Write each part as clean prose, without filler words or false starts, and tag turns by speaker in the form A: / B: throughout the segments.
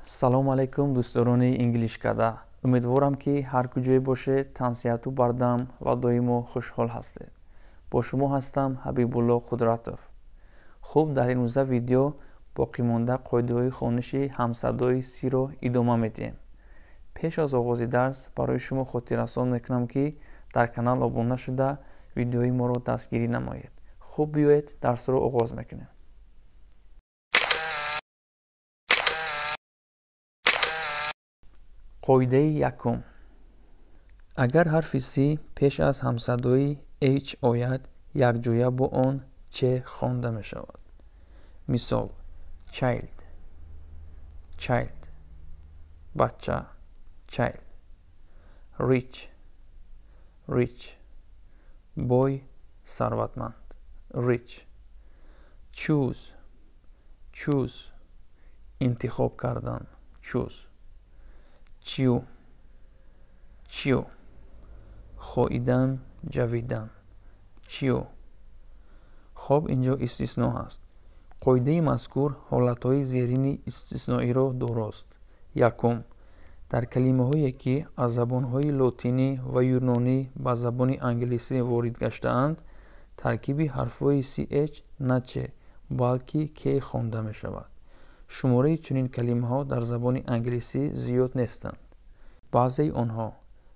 A: Салому алайкум, дӯстдорони Инглишкада. Умедворам, ки ҳар куҷое бошед, тансиҳату бардам ва доимо хушҳол ҳастед. Бо шумо ҳастам Ҳабибулло Қудратов. Хуб, дар имрӯза видео боқимонда қоидаҳои хониши ҳамсадои сиро идома медиҳем. Пеш аз оғози дарс барои шумо хотиррасон мекунам, ки дар канал обуна шуда, видеои моро дастгирӣ намоед. Хуб, биёед, дарсро оғоз мекунем. Қоидаи якум: агар ҳарфи с пеш аз ҳамсадои h ояд, якҷоя бо он ч хонда мешавад. Мисол: child, child, бача, child. Rich, rich, бой, сарватманд, rich. Choose, choose, интихоб кардан, choose. Chew, chew, хоидан, ҷавидан, chew. Хоб, инҷо истисно ҳаст. Қоидаи мазкур ҳолатҳои зерини истисноиро дорост. Якум: дар калимаҳое, ки аз забонҳои лотинӣ ва юнонӣ ба забони англисӣ ворид гаштаанд, таркиби ҳарфҳои ch на ч, балки к хонда мешавад. Шумораи чунин калимаҳо дар забони англисӣ зиёд нестанд. Баъзеи онҳо: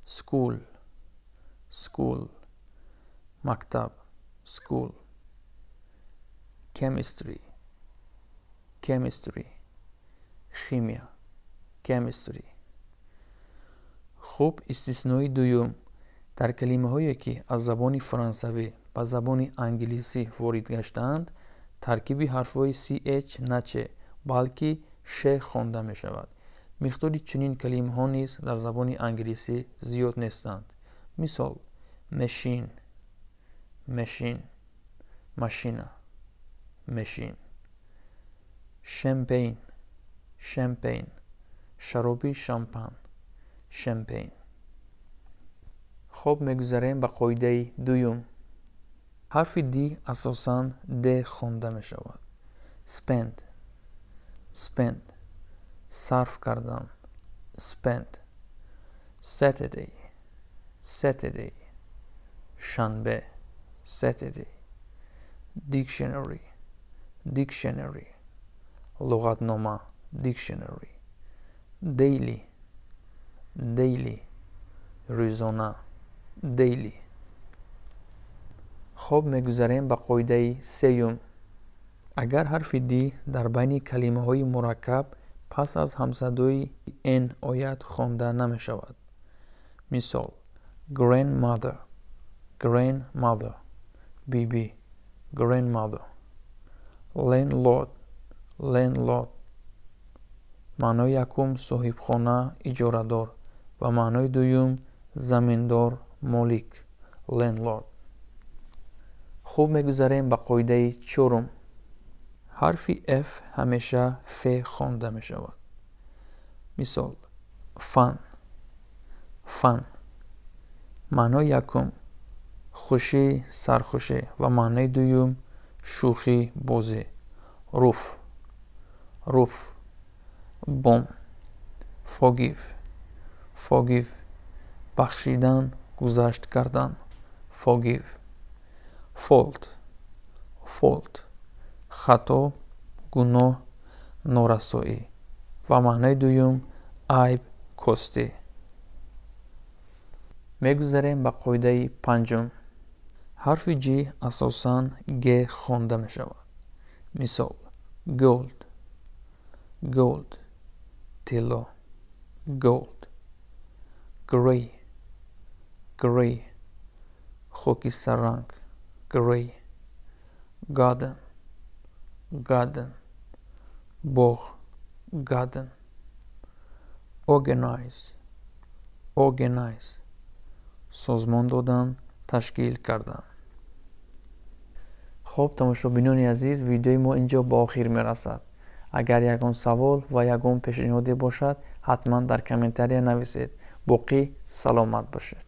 A: school, school, мактаб, school; chemistry, chemistry, химия, chemistry. Хуб, истиснои дуюм: дар калимаҳое, ки аз забони фаронсавӣ ба забони англисӣ ворид гаштаанд, таркиби ҳарфҳои ch на ч, балки ш хонда мешавад. Миқдори чунин калимаҳо низ дар забони англисӣ зиёд нестанд. Мисол: machine, machine, машина, machine; champagne, champagne, шароби шампан, champagne. Хоб, мегузарем ба қоидаи дуюм. Ҳарфи d асосан д хонда мешавад. Spend, spend, сарф кардан, spend. Saturday, Saturday, шанбе, Saturday. Dictionary, dictionary, луғатнома, dictionary. Daily, daily, рӯзона, daily. Хоб, мегузарем ба қоидаи сеюм. Агар ҳарфи d дар байни калимаҳои мураккаб пас аз ҳамсадои n ояд, хонда намешавад. Мисол: grandmother, grandmother, биби, grandmother. Landlord, landlord, маънои якум соҳибхона, иҷорадор ва маънои дуюм заминдор, молик, landlord. Хуб, мегузарем ба қоидаи чорум. Ҳарфи f ҳамеша ф хонда мешавад. Мисол: fun, fun, маънои якум хушӣ, сархушӣ ва маънои дуюм шӯхӣ, бозӣ. Roof, roof, бом. Forgive, forgive, бахшидан, гузашт кардан, forgive. Fault, fault, хато, гуноҳ, норасоӣ ва маънои дуюм айб, костӣ. Мегузарем ба қоидаи панҷум. Ҳарфи g асосан г хонда мешавад. Мисол: gold, gold, тилло, gold. Grey, grey, хокистарранг, grey. Garden, garden, боғ, garden. Organize, organize, созмон додан, ташкил кардан. Хуб, тамошобинони азиз, видеои мо инҷо ба охир мерасад. Агар ягон савол ва ягон пешниҳоде бошад, ҳатман дар комментария нависед. Боқӣ саломат бошед.